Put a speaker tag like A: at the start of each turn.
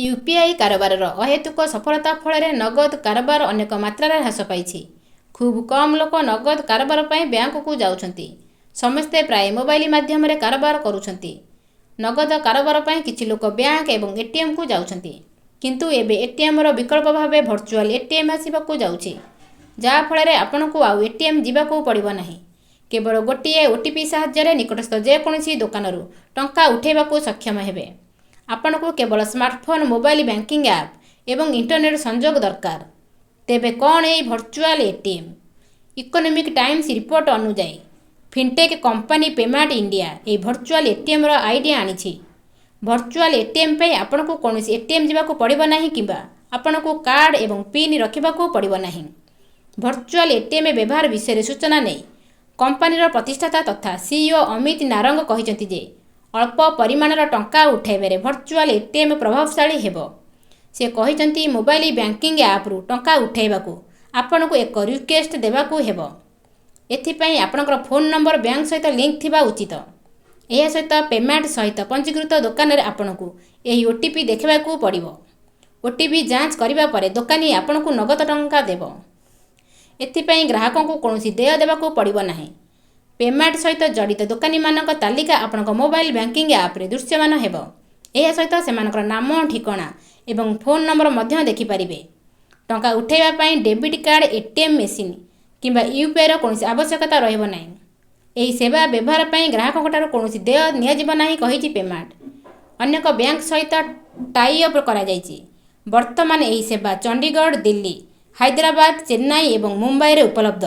A: UPI କାରବାରର ଅହେତୁକ ସଫଳତା ଫଳରେ ନଗଦ କାରବାର ଅନେକ ମାତ୍ରାରେ ହ୍ରାସ ପାଇଛି। ଖୁବ୍ କମ୍ ଲୋକ ନଗଦ କାରବାର ପାଇଁ ବ୍ୟାଙ୍କକୁ ଯାଉଛନ୍ତି। ସମସ୍ତେ ପ୍ରାୟ ମୋବାଇଲ ମାଧ୍ୟମରେ କାରବାର କରୁଛନ୍ତି। ନଗଦ କାରବାର ପାଇଁ କିଛି ଲୋକ ବ୍ୟାଙ୍କ ଏବଂ ଏଟିଏମକୁ ଯାଉଛନ୍ତି। କିନ୍ତୁ ଏବେ ଏଟିଏମର ବିକଳ୍ପ ଭାବେ ଭର୍ଚୁଆଲ ଏଟିଏମ ଆସିବାକୁ ଯାଉଛି। ଯାହାଫଳରେ ଆପଣଙ୍କୁ ଆଉ ଏଟିଏମ ଯିବାକୁ ପଡ଼ିବ ନାହିଁ। କେବଳ ଗୋଟିଏ ଓଟିପି ସାହାଯ୍ୟରେ ନିକଟସ୍ଥ ଯେକୌଣସି ଦୋକାନରୁ ଟଙ୍କା ଉଠାଇବାକୁ ସକ୍ଷମ ହେବେ। ଆପଣଙ୍କୁ କେବଳ ସ୍ମାର୍ଟଫୋନ, ମୋବାଇଲ ବ୍ୟାଙ୍କିଂ ଆପ୍ ଏବଂ ଇଣ୍ଟରନେଟ ସଂଯୋଗ ଦରକାର। ତେବେ କ'ଣ ଏହି virtual ATM? Economic Times report ଅନୁଯାୟୀ, ଫିନଟେକ୍ କମ୍ପାନୀ ପେମାଣ୍ଟ ଇଣ୍ଡିଆ ଏହି ଭର୍ଚୁଆଲ ଏଟିଏମର ଆଇଡିଆ ଆଣିଛି। ଭର୍ଚୁଆଲ ଏଟିଏମ୍ ପାଇଁ ଆପଣଙ୍କୁ କୌଣସି ଏଟିଏମ୍ ଯିବାକୁ ପଡ଼ିବ ନାହିଁ କିମ୍ବା ଆପଣଙ୍କୁ କାର୍ଡ ଏବଂ ପିନ୍ ରଖିବାକୁ ପଡ଼ିବ ନାହିଁ। ଭର୍ଚୁଆଲ ଏଟିଏମ୍ ବ୍ୟବହାର ବିଷୟରେ ସୂଚନା ନେଇ କମ୍ପାନୀର ପ୍ରତିଷ୍ଠାତା ତଥା ସିଇଓ ଅମିତ ନାରଙ୍ଗ କହିଛନ୍ତି ଯେ, ଅଳ୍ପ ପରିମାଣର ଟଙ୍କା ଉଠାଇବାରେ ଭର୍ଚୁଆଲ ଏଟିଏମ୍ ପ୍ରଭାବଶାଳୀ ହେବ। ସେ କହିଛନ୍ତି, ମୋବାଇଲ ବ୍ୟାଙ୍କିଂ ଆପ୍ରୁ ଟଙ୍କା ଉଠାଇବାକୁ ଆପଣଙ୍କୁ ଏକ ରିକ୍ୱେଷ୍ଟ ଦେବାକୁ ହେବ। ଏଥିପାଇଁ ଆପଣଙ୍କର ଫୋନ୍ ନମ୍ବର ବ୍ୟାଙ୍କ ସହିତ ଲିଙ୍କ ଥିବା ଉଚିତ। ଏହା ସହିତ ପେମାଣ୍ଟ ସହିତ ପଞ୍ଜୀକୃତ ଦୋକାନରେ ଆପଣଙ୍କୁ ଏହି ଓଟିପି ଦେଖାଇବାକୁ ପଡ଼ିବ। ଓଟିପି ଯାଞ୍ଚ କରିବା ପରେ ଦୋକାନୀ ଆପଣଙ୍କୁ ନଗଦ ଟଙ୍କା ଦେବ। ଏଥିପାଇଁ ଗ୍ରାହକଙ୍କୁ କୌଣସି ଦେୟ ଦେବାକୁ ପଡ଼ିବ ନାହିଁ। ପେମାଣ୍ଟ ସହିତ ଜଡ଼ିତ ଦୋକାନୀମାନଙ୍କ ତାଲିକା ଆପଣଙ୍କ ମୋବାଇଲ ବ୍ୟାଙ୍କିଂ ଆପ୍ରେ ଦୃଶ୍ୟମାନ ହେବ। ଏହା ସହିତ ସେମାନଙ୍କର ନାମ, ଠିକଣା ଏବଂ ଫୋନ୍ ନମ୍ବର ମଧ୍ୟ ଦେଖିପାରିବେ। ଟଙ୍କା ଉଠାଇବା ପାଇଁ ଡେବିଟ୍ କାର୍ଡ, ଏଟିଏମ୍ ମେସିନ୍ କିମ୍ବା ୟୁପିଆଇର କୌଣସି ଆବଶ୍ୟକତା ରହିବ ନାହିଁ। ଏହି ସେବା ବ୍ୟବହାର ପାଇଁ ଗ୍ରାହକଙ୍କଠାରୁ କୌଣସି ଦେୟ ନିଆଯିବ ନାହିଁ, କହିଛି ପେମାଣ୍ଟ। ଅନେକ ବ୍ୟାଙ୍କ ସହିତ ଟାଇ ଅପ୍ କରାଯାଇଛି। ବର୍ତ୍ତମାନ ଏହି ସେବା ଚଣ୍ଡିଗଡ଼, ଦିଲ୍ଲୀ, ହାଇଦ୍ରାବାଦ, ଚେନ୍ନାଇ ଏବଂ ମୁମ୍ବାଇରେ ଉପଲବ୍ଧ।